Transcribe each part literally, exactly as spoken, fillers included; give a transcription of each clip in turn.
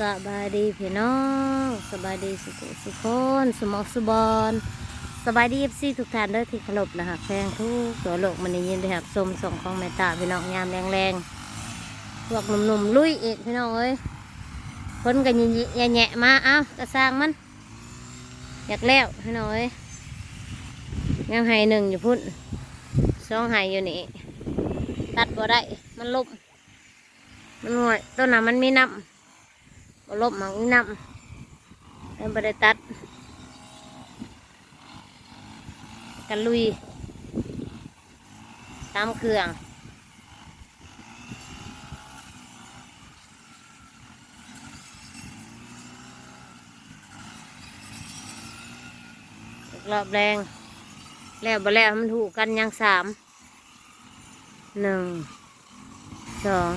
สบายดีพี่น้อง สบายดีสุขสุขคน สุหม่องสุบอน สบายดี เอฟซี ทุกท่านเด้อที่เคารพและฮักแพงทุกทั่วโลก มื้อนี้ยินดีรับชมช่องของแม่ตาพี่น้อง ยามแลงๆ พวกหนุ่มๆลุยอีกพี่น้องเอ้ย ฝนก็แยะๆมา เอ้า กะซ่างมัน อยากแล้วพี่น้องเอ้ย ยังไฮ่หนึ่งอยู่พุ้น สองไฮ่อยู่นี่ ตัดบ่ได้ มันล้ม มันง่อย ต้นน่ะมันมีน้ำ บ่ล้ม มันมีน้ำ เลยบ่ได้ตัด กันลุย ตามเครื่อง อีกรอบแลง แล้วบ่แล้ว มันฮู้กัน ยังสาม หนึ่ง สอง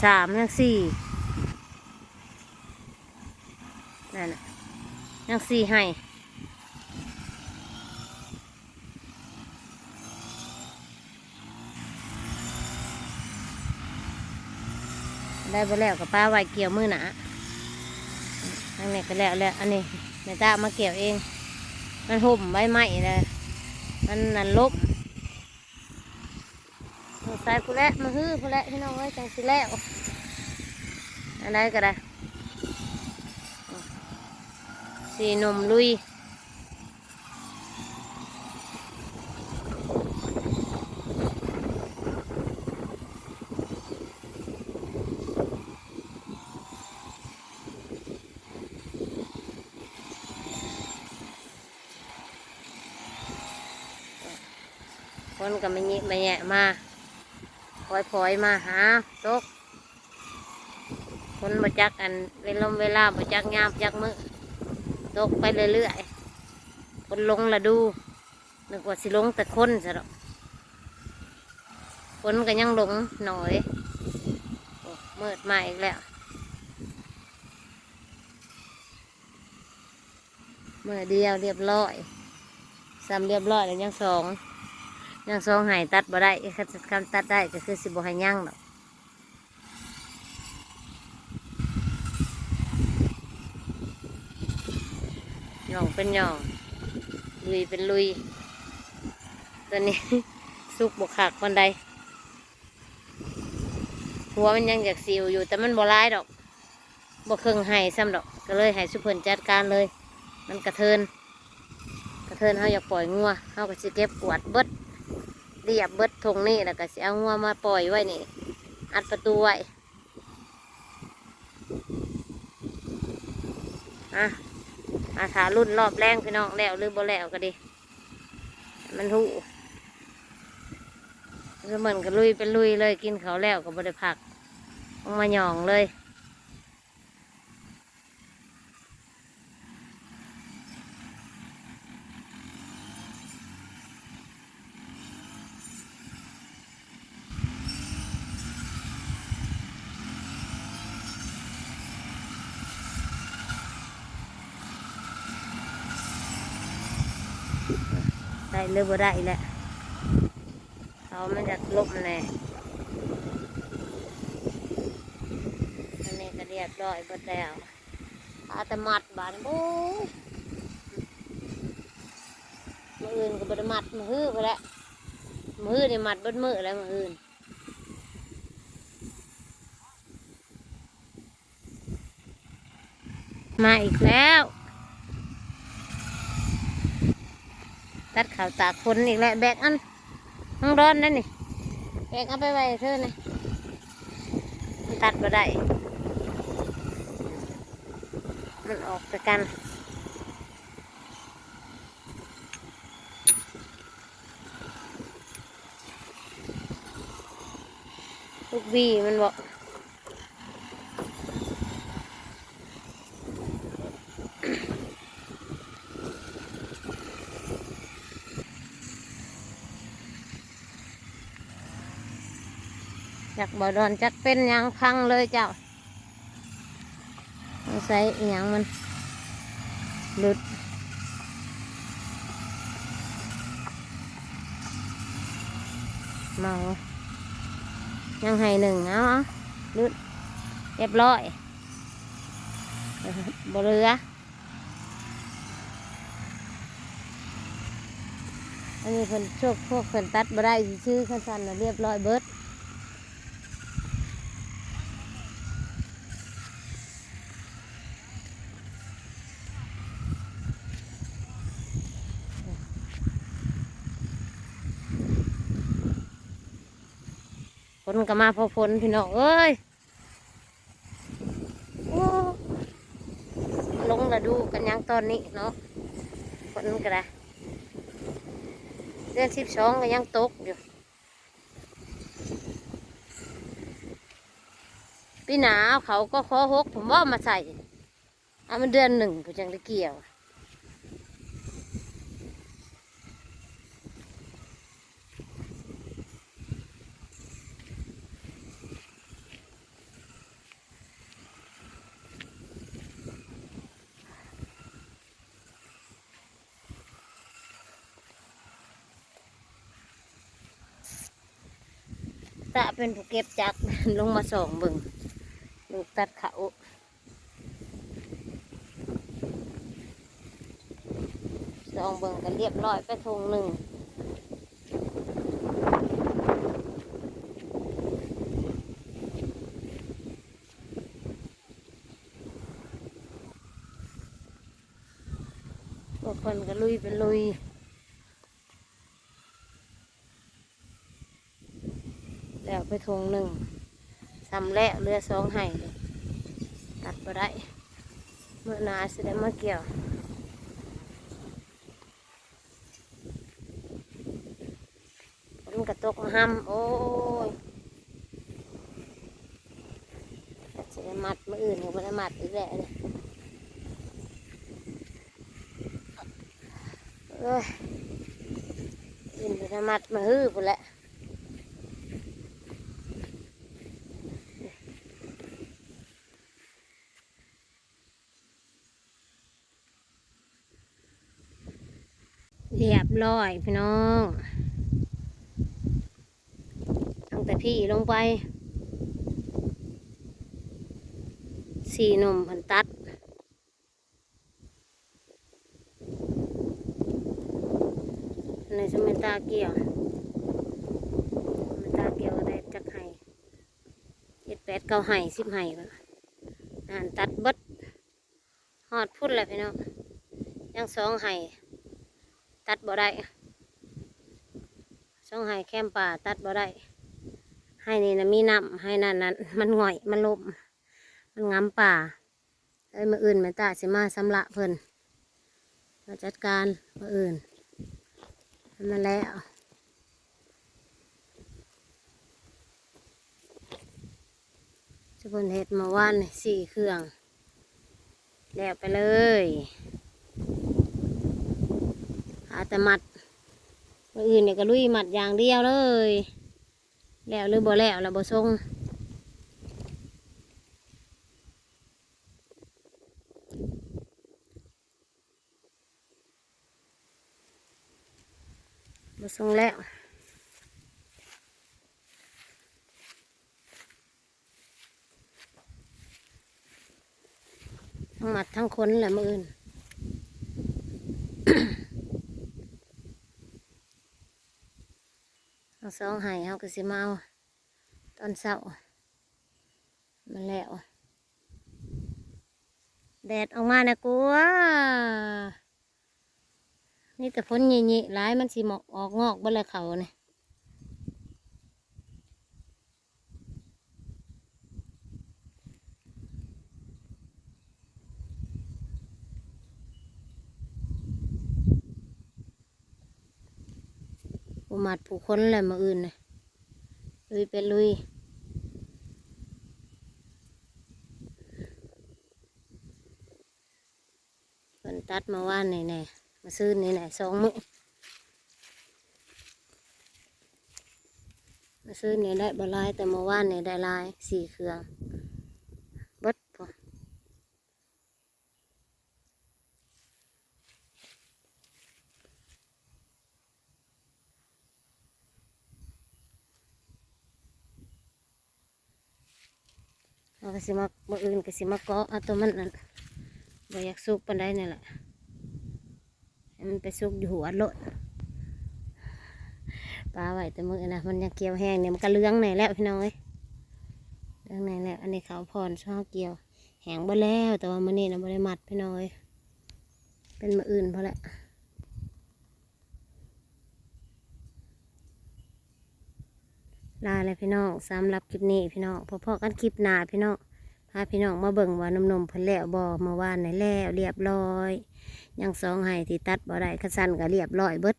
สาม ยังสี่ นั่นน่ะ ยังสี่ไฮ่ ได้บ่แล้วก็ปะไว้เกี่ยวมื้อหน้า อันนี้ก็แล้วแล้ว อันนี้แม่ตามาเกี่ยวเอง มันห่มใบไม้เลย มันนั่นล้ม สงสัยพุ้นแหละ มื้อฮือพุ้นแหละพี่น้องเอ้ย จั่งสิแล้ว อันใดก็ได้ สี่หนุ่มลุย ฝนก็มาแยะมาแยะมา พลอยๆมาหาตก ฝนบ่จักอัน เวลา เวลา บ่จักยาม บ่จักมื้อ ตกไปเรื่อยๆ ฝนหลงฤดู นึกว่าสิหลงแต่คนซะดอก ฝนก็ยังหลงหน่อย โอ้ มืดมาอีกแล้ว มื้อเดียวเรียบร้อย ซ้ำเรียบร้อยแล้วยังสอง ยังสองไฮ่ ตัดบ่ได้ คัน คันตัดได้ก็คือสิบ่ให้ยังดอก หย่องเป็นหย่อง ลุยเป็นลุย ตัวนี้ สุกบ่คักปานใด หัวมันยังอยากสิวอยู่ แต่มันบ่หลายดอก บ่เคิ่งไฮ่ซ้ำดอก ก็เลยให้ซุเพิ่นจัดการเลย มันกระเทิน กระเทิน เฮาอยากปล่อยงัว เฮาก็สิเก็บกวาดเบิด เรียบเบิดท่งนี่ แล้วก็สิเอางัวมาปล่อยไว้นี่ อัดประตูไว้ อ่ะ อ่ะ ถ้ารุ่นรอบแลงพี่น้อง แล้วหรือบ่แล้วก็ดี มันฮู้ คือมันก็ลุยเป็นลุยเลย กินข้าวแล้วก็บ่ได้พัก ลงมาหย่องเลย ได้หรือบ่ได้แหละ เขามันอยากล้มแน่ อันนี้ก็เรียบร้อยเบิดแล้ว เอาแต่มัดบาดนี้ โอ้ย มื้ออื่นก็บ่ได้มัด มื้อฮือพุ้นแหละ มื้อฮือนี่มัดเบิดมื้อแล้วมื้ออื่น มาอีกแล้ว ตัดข้าวตากฝนอีกแล้ว แบกอัน น้องร้อนนั่นนี่ แบกเอาไปไว้เธอนะ มันตัดบ่ได้ มันออกจากกัน ลูกบีมันบ่ จักบ่ดอน จักเป็นหยัง พังเลยเจ้า ต้องใส่อีหยังมัน หลุด เมา ยังไฮ่หนึ่ง เอา เอา หลุด เรียบร้อย บ่เหลือ อันนี้เพิ่น พวก พวกเพิ่นตัดบ่ได้ซื่อๆ คันซั่นน่ะเรียบร้อยเบิด ฝนก็มาพอฝนพี่น้องเอ้ย โอ้ ลงฤดูกันยังตอนนี้เนาะ ฝนก็ได้ เดือนสิบสองก็ยังตกอยู่ ปีหน้าเอาเขาก็ขอหก ผมว่ามาใส่ เอามันเดือนหนึ่งผมจังได้เกี่ยว ตะเป็นผู้เก็บจัก ลงมาส่องเบิ่ง ลูกตัดเขา ส่องเบิ่งกันเรียบร้อยไปทงหนึ่ง พวกเพิ่นก็ลุยเป็นลุย แล้วไปทงหนึ่ง ซ้ำแล้วเหลือสองไฮ่ ตัดบ่ได้ มื้อหน้าสิได้มาเกี่ยว ฝนก็ตกมาห้ำ โอ้ย ก็สิได้มัด มื้ออื่นก็บ่ได้มัดอีกแหละนี่ เอ้ย อื่นบ่ได้มัด มาฮื้อพู้นแหละ เรียบร้อยพี่น้อง ตั้งแต่พี่ลงไป สี่หนุ่มเพิ่นตัด ในสมัยตาเกี่ยว สมัยตาเกี่ยวได้จักไฮ่ เจ็ดแปดเก้าไฮ่ สิบไฮ่ อ่านตัดเบิด ฮอดพุ้นแหละพี่น้อง ยังสองไฮ่ ตัดบ่ได้ สองไฮ่แคมป่าตัดบ่ได้ ไฮ่นี่นะมีน้ำ ไฮ่นั่นนั้น มันง่อย มันล้ม มันงำป่า เอ้ย มื้ออื่นแม่ตาสิมาสำระเพิ่น มาจัดการมื้ออื่น นั่นแหละ จะเพิ่นเฮ็ดเมื่อวานนี่สี่เครื่อง แล้วไปเลย หาแต่มัด มื้ออื่นนี่ก็ลุยมัดอย่างเดียวเลย แล้วหรือบ่แล้วล่ะบ่ส่ง บ่ส่งแล้ว ทั้งมัดทั้งคนแหละมื้ออื่น ทั้งสองไฮ่เฮาก็สิมาเอาตอนเช้า มาแล้ว แดดออกมานะกลัว นี่แต่ฝนหยิๆ หลาย มันสิหมอกออกงอกเบิดแล้วเขานี่ ผู้มัดผู้คนแหละมื้ออื่นน่ะ ลุยไปลุย เพิ่นตัดเมื่อวานนี่แหน่ มื้อซืนนี่แหน่ สองมื้อ มื้อซืนนี่ได้บ่หลาย แต่เมื่อวานนี่ได้หลาย สี่เครื่อง เบิดพุ้น เฮาก็สิมา มื้ออื่นก็สิมาเกาะเอาตัวมันนั่น บ่อยากสุกปานใดนี่แหละ ให้มันไปสุกอยู่หัวโลด ปาไว้แต่มื้อนะ มันยังเกี่ยวแห้งเนี่ย มันก็เหลืองแน่แล้วพี่น้องเอ้ย เหลืองแน่แล้ว อันนี้เขาผ่อนช่อเกี่ยว แห้งบ่แล้ว แต่ว่ามื้อนี้นะบ่ได้มัดพี่น้องเอ้ย เป็นมื้ออื่นพอละ ลาแล้วพี่น้อง สำหรับคลิปนี้พี่น้อง พบกันคลิปหน้าพี่น้อง พาพี่น้องมาเบิ่งว่าหนุ่มๆเพิ่นแล้วบ่ เมื่อวานนี่แล้วเรียบร้อย ยังสองไฮ่ที่ตัดบ่ได้ คันซั่นก็เรียบร้อยเบิด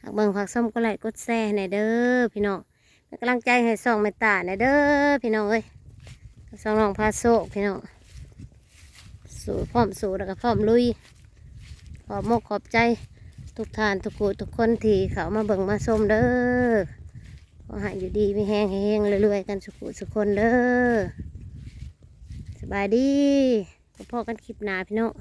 หากเบิ่งฝากชมกดไลค์กดแชร์ให้แหน่เด้อพี่น้อง เป็นกำลังใจให้ช่องแม่ตาแหน่เด้อพี่น้องเอ้ย กับช่องน้องพาโชคพี่น้อง สู้ พร้อมสู้แล้วก็พร้อมลุย ขอบมกขอบใจทุกท่านทุกผู้ทุกคนที่เข้ามาเบิ่งมาชมเด้อ ขอให้อยู่ดีมีแฮงเฮงรวยๆกันสุขสุขคนเด้อ สบายดี พบกันคลิปหน้าพี่น้อง